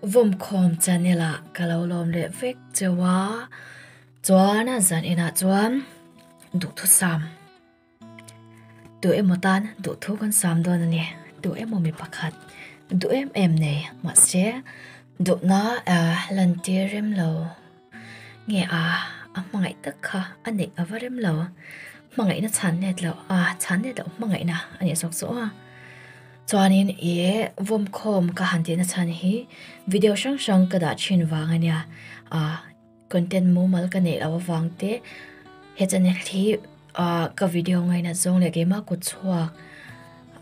Vawmkhawm channel ah ka lo lawm leh vek cheu a, chuan zan inah chuan duhthusam tu emaw tan duhthu kan sam dawn a ni, tu emaw mi pakhat duh em em nei mahse duhna lantir rem lo nge a a hmangaih tak kha a neih a va rem lo hmangaihna chhan let loh a chhan let loh hmangaihna a nih zawk chu a. Chuanin i vawmkhawm ka han tihna chhan hi video hrang hrang ka dah thin vang a nia. Ah content mumal ka neih loh avang te he channel hi ah ka video ngainat zawng leh keimah kut chhuak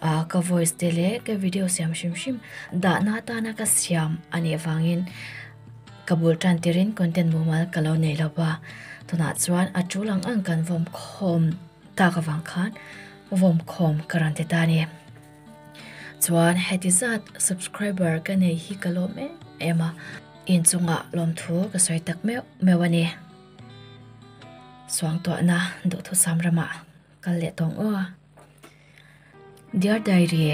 ah ka voice te leh ka video siam hrim hrim dahna atana ka siam a nih avangin ka bul tan tirin content mumal ka lo nei lo va. Tunah chuan a tul ang ang kan vawmkhawm tak avang khan vawmkhawm ka rawn ti ta a ni. Chuan heti zat subscriber ka nei hi ka lawm em em a, inchungah lawmthu ka sawi tak meuh meuh a ni. Suangtuahna duhthusam ramah kal leh tawng aw. Dear Diary,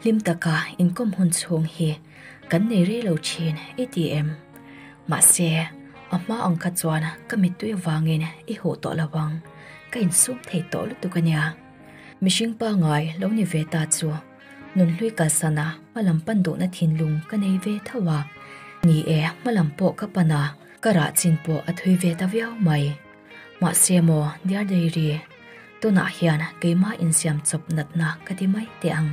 hlim taka inkawm hun chhung hi kan nei rei lo thin i ti em? Mahse, a hma ang kha chuan ka mittui avangin i huh tawh lo ang, ka insum thei tawh lutuk a nia. Mihring pangai lo ni ve ta chu nunhlui kalsana hmalam pan duhna thinlung ka nei ve tho a. Ni e, hmalam pawh ka pan a, ka rah chin pawh a thui ve ta viau mai. Mahse maw, Dear Diary, tunah hian keimah insiam chawp natna ka ti mai teh ang.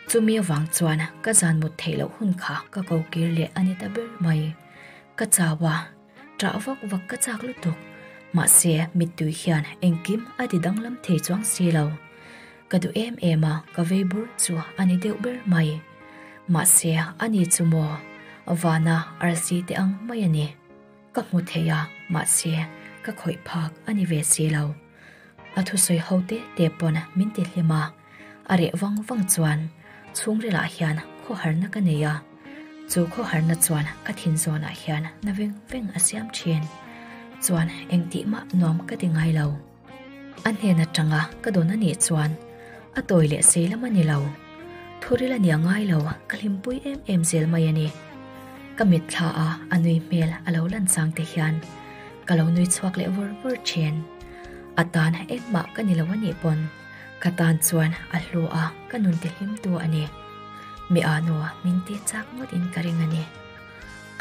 Chumi avang chuan ka zan mut theih loh hun kha ka ko kir leh a ni ta ber mai. Ka chau a, ṭah vak vak ka chak lutuk. Mahse, mittui hian engkim a ti danglam thei chuang si lo. Ka duh em em a, ka vei bur chu a ni deuh ber mai. Mahse, ani chu maw, vana arsi te ang mai a ni. Ka hmu thei a, mahse, ka khawih phak a ni ve si lo. A thusawi ho te te pawn min ti hlim a, a reh vang vang chuan chhungrilah hian khawharna ka nei a, chu khawharna chuan ka thin zawnah hian na veng veng a siam thin. Chuan engtih mah nuam ka ti ngai lo. A hnen atanga ka dawn a nih chuan a tawi leh sei lam a ni lo. Thuril a nia ngai lo, ka hlimpui em em zel mai a ni. Ka mitthla a a nui hmel a lo lan chang te hian ka lo nui chhuak leh vur vur thin. A tan engmah ka ni lo a nih pawn ka tan chuan a hlu a, ka nun ti hlim tu a ni. Mi anu min ti chak ngawt in ka ring a ni.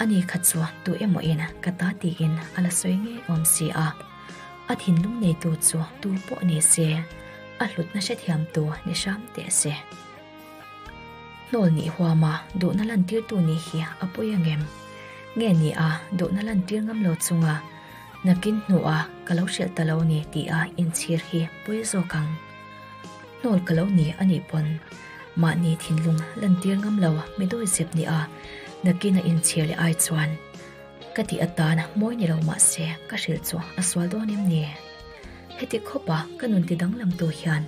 Ani kha chu tu emaw in ka ta tiin a la sawi ngei awm si a. A thinlung neitu chu tu pawh ni se, a hlutna hrethiamtu ni hram teh se. Hnawl nih huama duhna lantirtu nih hi a pawi angem? Nge ni a duhna lantir ngam lo chunga nakin hnuah ka lo hrilh ta lo ni tia inchhir hi pawi zawk ang. Hnawl ka lo ni a nih pawn mahni thinlung lantir ngam lo mi dawizep nih a nakin a inchhir leh ai chuan Ka tih atan mawi ni lo mahse ka hrilh chu a sual dawn em ni? Heti khawpa ka nun ti danglam tu hian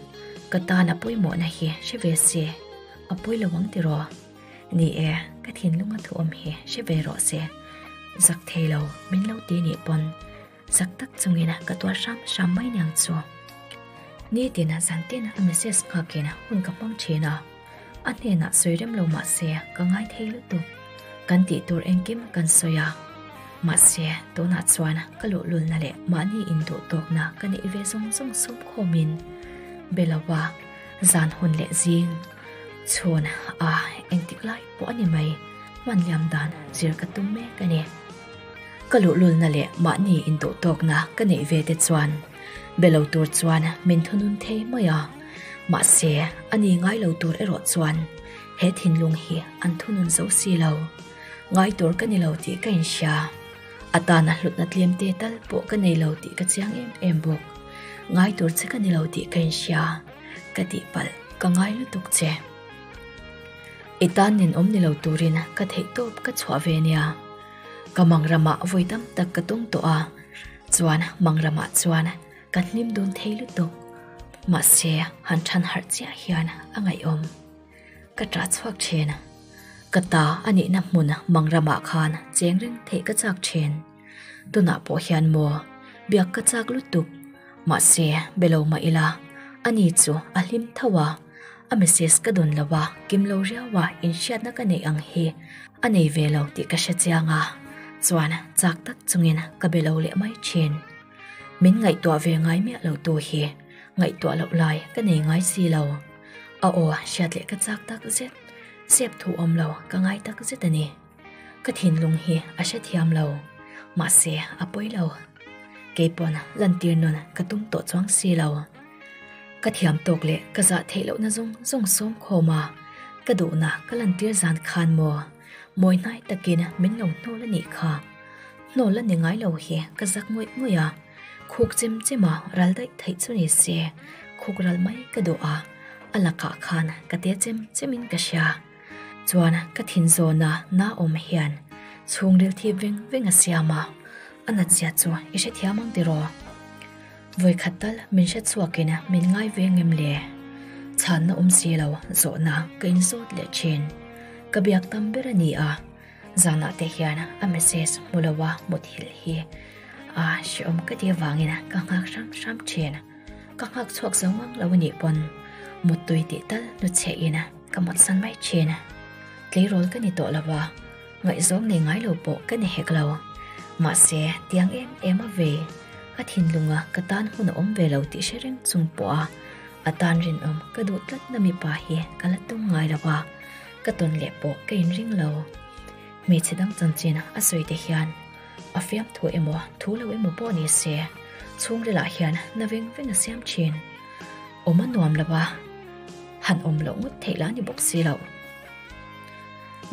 ka tan a pawimawhna hi hre ve se, a pawi lo ang tiraw? Ni e, ka thinlung a thuawm hi hre ve rawh se. Zak thei lo min lo ti nih pawn zak tak chungin ka tuar hram hram mai niang chu. Nitin zantin a message nghakin hun ka hmang thin a. A hnenah sawi rem lo mahse ka ngai thei lutuk. Kan tih tur engkim kan sawi a. Mahse tunah chuan ka luhlulna leh mahni induh tawkna ka neih ve zawng zawng sum khawmin be lo a, zan hun leh zing chhun a engtik lai pawh a ni mai hman liam dan zir ka tum mek a ni. Ka luhlulna leh mahni induh tawkna ka neih ve te chuan be lo tur chuan min thunun thei mai a. Mahse, a ni ngai lo tur erawh chuan he thinlung hi an thunun zo si lo. Ngai tur ka ni lo tih ka inhria. A tana hlutna tlem te tal pawh ka nei lo tih ka chiang em em bawk. Ngai tur che ka ni lo tih ka inhria. Ka tihpalh ka ngai lutuk che. I tan ninawm ni lo turin ka theihtawp ka chhuah ve nia. Ka mangramah vawi tam tak ka tung tawh a, chuan mangramah chuan Kan hlim dun thei lutuk. Mahse, han than harh chiah hian a ngaihawm. Ka ṭah chhuak ṭhin. Ka ta a nihna hmun Mangramah khan cheng reng theih ka chak ṭhin. Tunah pawh hian maw, biak ka chak lutuk. Mahse, be lo mah ila, ani chu a hlim tho a. A message ka dawn lo a, kim lo riau a inhriatna ka neih ang hi a nei ve lo tih ka hre chiang a, chuan chak tak chungin ka be lo leh mai thin. Min ngaihtuah ve ngai miah lo tu hi ngaihtuah loh lai ka nei ngai si lo. A aw hriat leh ka chak tak zet, sep thu awm lo ka ngai tak zet a ni. Ka thinlung hi a hrethiam lo, mahse a pawi lo. Keipawn lantir nun ka tum tawh chuang si lo. Ka thiam tawk leh ka zah theih lohna zawng zawng sawm khawm a, ka duhna ka lantir zan khan maw mawi hnai takin min lo hnawl a nih kha. Hnawl a ni ngai lo hi ka zak ngawih ngawih a, khuk chem chem a ral daih theih chu ni se khuk ral mai ka duh a, a lakah khan ka te chem chemin ka hria. Chuan ka thin zawna na awm hian chhungril thip veng veng a siam a, a natzia chu i hrethiam ang tiraw? Vawikhat tal min hre chhuakin min ngai ve ngem le? Chhanna awm si lo zawhna ka inzawt leh thin. Ka biak tam ber a ni a, zanah te hian a message hmu lo a muthilh hi a hreawm ka ti avangin ka nghak hram hram thin. Ka nghak chhuak zo ngang lo a nih pawn muttui tih tal hnuchhe in ka mutsan mai thin. Tleirawl ka ni tawh lo a, ngaihzawng nei ngai lo pawh ka ni hek lo. Mahse, tiang em em a vei, a thinlunga ka tan hun a awm ve lo tih hre reng chung pawha a tan rinawm ka duh tlatna mipa hi ka la tum ngai lo a, ka tawn leh pawh ka inring lo. Hmeichhe dang chanchin a sawi te hian a fiamthu emaw thu lo emaw pawh ni se, chhungrilah hian na veng veng a siam thin. Awm a nuam lo a, han awm loh ngawt theih lah ni bawk si lo.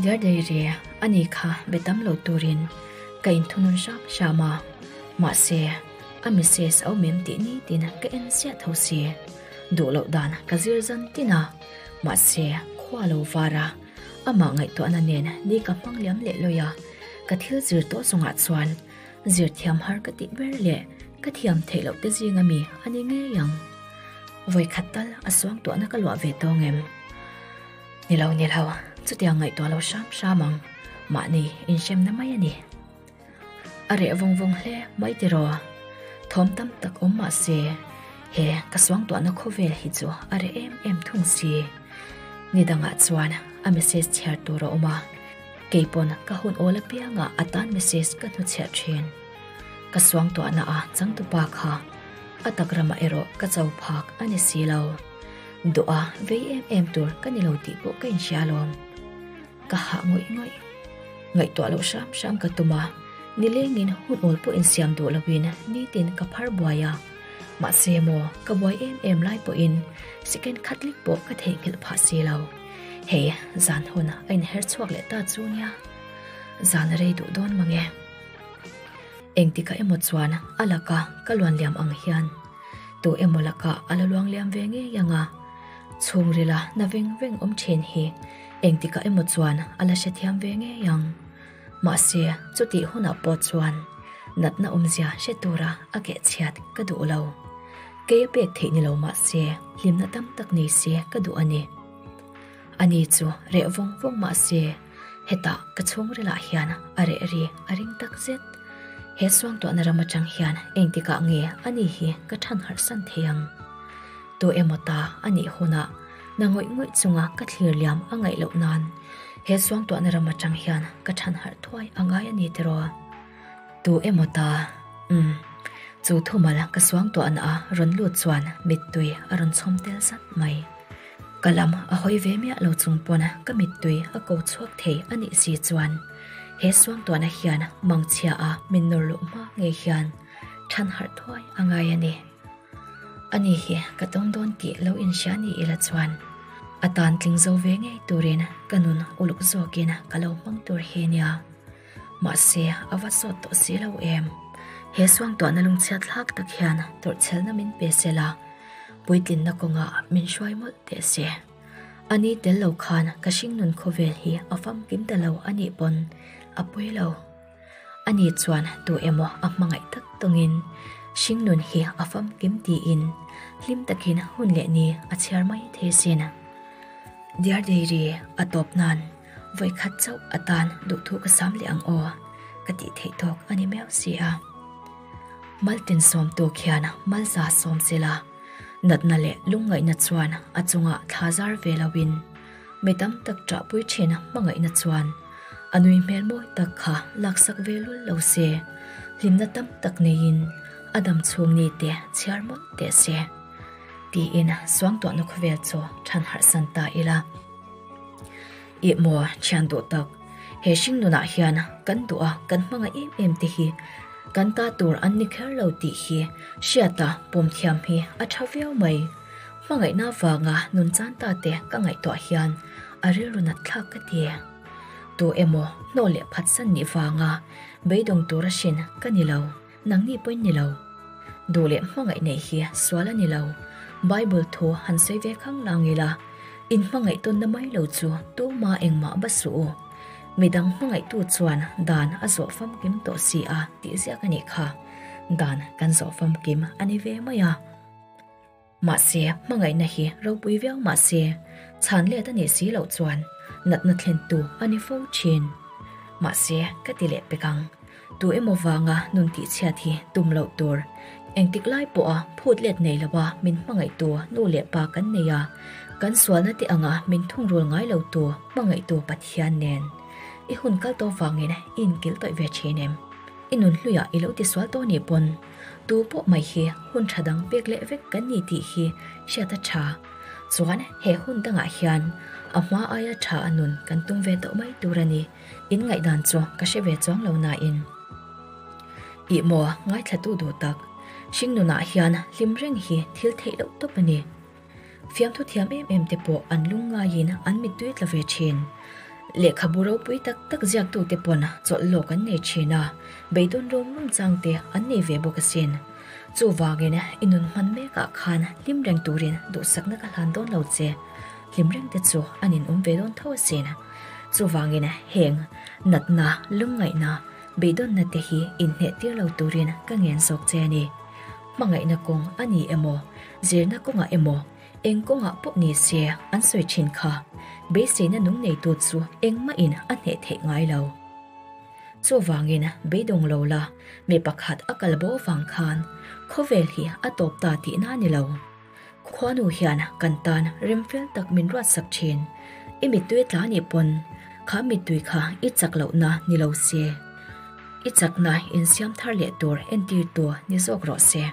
Diar Dairy a ni kha be tam lo turin ka inthunun hram hram a, mahse a message a awm em tih nitin ka en ziah tho si. Duh loh dan ka zir zan tin a, mahse khua lo var a, amah ngaihtuahna nen ni ka hmang liam leh lawi a, ka thil zir tawh chungah chuan zir thiam har ka tih ber leh ka thiam theih loh te zinga mi a ni ngei ang. Vawikhat tal a suangtuahna ka luah ve tawng em? Ni lo, ni lo, chutiang ngaihtuah lo hram hram ang, mahni inhremna mai a ni. A reh vawng vawng hle mai tiraw, thawm tam tak awm mah se, he ka suangtuahna khawvel hi chu a reh em em thung si. Ni dangah chuan a message chhiar tur a awm a, keipawn ka hun awl apiangah a tan message ka hnuchhiah thin. Ka suangtuahna a changtupa kha a tak ramah erawh ka cho phak a ni si lo. Duh a vei em em tur ka ni lo tih pawh ka inhria alawm. Ka hah ngawih ngawih. Ngaihtuah loh hram hram ka tum a, nilengin hun awl pawh insiam duh loin nitin ka phar buai a. Mahse maw ka buai em em lai pawhin second khat lek pawh ka theihnghilh phah si lo. Hei zan hun a inher chhuak leh ta chu nia. Zan a rei duh dawn mange. Engtikah emaw chuan a laka ka luanliam ang hian tu emaw lakah a la luangliam ve ngei ang a, chhungrila na veng veng awm thin hi engtikah emaw chuan a la hrethiam ve ngei ang. Mahse, chutih hunah pawh chuan natna awmzia hre tura a kehchhiat ka duh lo. Kei a pek theih ni lo mahse hlimna tam tak nei se ka duh a ni. Ani chu reh vawng vawng mah se, hetah ka chhungrilah hian a reh ri a ring tak zet. He suangtuahna ram atang hian engtikah nge ani hi ka than harh san thei ang? Tu emaw ta a nih hunah na ngawih ngawih chunga ka thlir liam a ngaih loh nan he suangtuahna ram atang hian ka than harh thuai a ngai a ni tiraw? Tu emaw ta? Umm. Chu thumal ka suangtuahna a rawn lut chuan mittui a rawn chhawm tel zat mai. Ka lam a hawi ve miah lo chung pawn ka mittui a ko chhuak thei a nih si chuan he suangtuahna hian mangchhia a min nawr luh hma ngei hian than harh thuai a ngai a ni. Ani hi ka tawng dawn tih lo inhria ni ila chuan a tan tling zo ve ngei turin ka nun uluk zawkin ka lo hmang tur hi nia. Mahse a va sawt tawh si lo em. He suangtuahna lungchhiat thlak tak hian tawrhchhelna min pe sela. Puitlinna kawngah min hruai mawlh teh se. A ni tel lo khan ka hringnun khawvel hi a famkim ta lo a nih pawn a pawi lo. A ni chuan tu emaw a hmangaih tak tawngin hringnun hi a famkim tiin hlim takin hun leh ni a chhiar mai thei sin. Dear Dairy a tawp nan vawikhat chauh atan duhthu ka sam leh ang aw ka tih theih tawk a ni miau si a. Maltin sawmtu khian malza sawm sela. Natna leh lungngaihna chuan a chungah thla zar ve loin mi tam tak ṭahpui ṭhin hmangaihna chuan a nui hmel mawi tak kha laksak ve lul lo se, hlimna tam tak neiin a dam chhung ni te chhiar mawlh teh se. Tiin suangtuahna khawvel chu ṭhan harhsan ta ila. Ih maw thian duh tak, he hring nunah hian kan duh a kan hmangaih em em te hi kan ta tur an ni kher lo tih hi hriata pawm thiam hi a tha viau mai. Hmangaihna vanga nun chan ta te ka ngaihtuah hian a rilru nat thlak ka ti. Tu emaw hnaw leh phatsan nih vanga beidawng tur a hrin ka ni lo. Nangni pawhin ni lo. Duh leh hmangaih neih hi sual a ni lo. Bible thu han sawi ve khang lang ila, in hmangaih tawnna mai lo chu tuma engmah va suh u. Midang hmangaihtu chuan dan a zawh famkim tawh si a tih ziak a nih kha. Dan kan zawh famkim a ni ve mai a. Mahse, hmangaihna hi ropui viau mahse, chhan let a nih si loh chuan natna thlentu a ni fo thin. Mahse, ka ti leh pek ang. Tu emaw vanga nun tihchhiat hi tum loh tur. Engtik lai pawha phut let nei loa min hmangaihtu nu leh pa kan nei a, kan sualna te anga min thungrul ngai lotu hmangaihtu Pathian nen. I hun kal tawh vangin i inkilh tawih ve thin em? I nun hluiah i lo tisual tawh nih pawn tu pawh mai hi hun tha dang pek leh vek kan ni tih hi hriat a tha. Chuan he hun dangah hian a hma aia tha a nun kan tum ve tawh mai tur a ni. In ngaihdan chu ka hre ve chuang lo nain. Ih maw ngaithlatu duh tak, hring nunah hian hlim reng hi thil theih loh tawp a ni. Fiamthu thiam em em te pawh an lung ngaiin an mittui tla ve thin. Lehkhabu ropui tak tak ziaktute pawn chawlh lawk an nei thin a, beidawn rum rum chang te an nei ve bawk asin. Chuvangin i nun hman mekah khan hlim reng turin duhsakna ka hlan dawn lo che. Hlim reng te chu an inawm ve dawn tho asin. Chuvangin heng natna, lungngaihna, beidawnna te hi inhneh tir lo turin ka ngen zawk che a ni. Hmangaihna kawng a ni emaw, zirna kawngah emaw, eng kawngah pawh ni se an sawi thin kha. Beiseina nung neitu chu engmahin a hneh theih ngai lo. Chuvangin beidawng lo la, mi pakhat a kal bo vang khan khawvel hi a tawp ta tihna a ni lo. Khuanu hian kan tan remfel tak min ruatsak thin. I mittui tla nih pawn kha mittui kha i chak lohna ni lo se, i chakna insiam thar leh tur entirtu ni zawk rawh se.